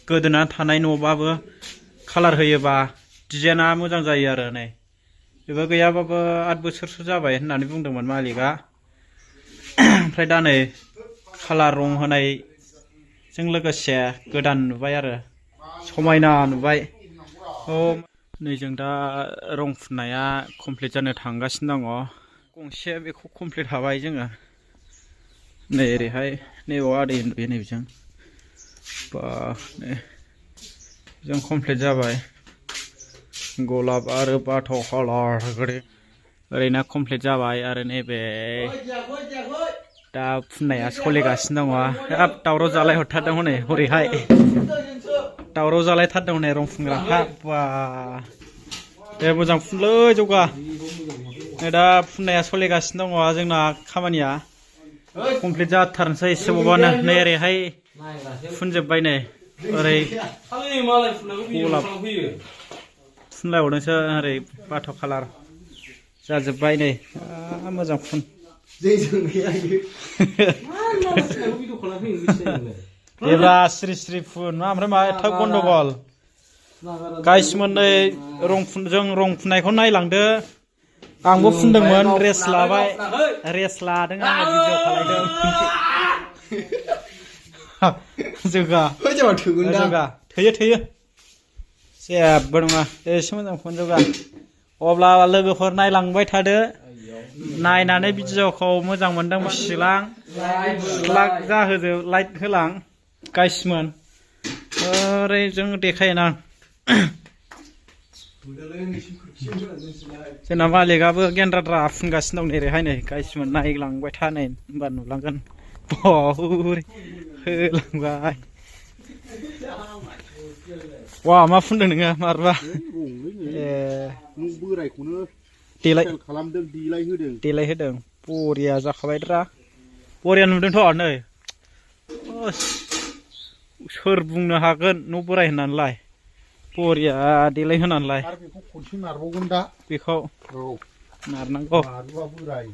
गोदोना थानाय न'बाबो कालार होयोबा डिजाइना मोजां जायो आरो नै बेबो गैयाबाबो 8 बोसोरसो जाबाय होननानै बुंदोंमोन मालिकआ ओमफ्राय दा नै कालार रं होनायजों लोगोसे गोदान नुबाय आरो समायना नुबाय नै जों दा रं फुननाया कमप्लिट जानो थांगासिनो दङ गंसे बेखौ कमप्लिट हाबाय जोङो नै ओरैहाय नैबाव आदै उन्दुयो नैबेजों बा नै जों कमप्लिट जाबाय गलाब आरो बाथ' कालार ओरैनो कमप्लिट जाबाय आरो नैबे दा फुननाया सोलिगासिनो दङ हाब दावराव जालायहरथारदों हनै हरैहाय दावराव जालायथारदों हनै रं फुनग्राफ्रा बा दे मोजां फुनलै जौगा दा फुननाया सोलिगासिनो दङ जोंना खामानिया कमप्लिट जाथारनोसै एसेबावबानो नै ओरैहाय फुनजोब्बाय नै ओरै गलाब फुनलायहरदोंसो ओरै बाथ' कालार जाजोब्बाय नै मोजां फुन देब्रा सिरि सिरि फुन मा ओमफ्राय मा एथ' गन्डगल गाइसमोन नै जों रं फुननायखौ नायलांदो आंबो फुनदोंमोन रेस्ट लाबाय रेस्ट लादों आङो भिडिअ खालायदों जोगा थोयो जेबो नङा एसे मोजां फुन जौगा अब्ला लोगोफोर नायलांबाय थादो नायनानै भिडिअखौ मोजां मोनदों सिलां जाहोदो लाइट होलां गाइसमोन ओरै जों देखायना जोंना मालिकआबो गेन्द्राद्रा फुनगासिनो दं ओरैहाय नै गाइसमोन नायलांबाय था नै होनबा नुलांगोन होलांबाय वा मा फुनदों नोङो मारबा बोरायखौनो देलाय होदों बरिया जाखाबायद्रा बरिया नुदोंथ' नै सोर बुंनो हागोन न' बोराय होननानैलाय बरिया देलाय होनानैलाय बेखौ खनसे नारबावगोन दा बेखौ नारनांगौ बोराय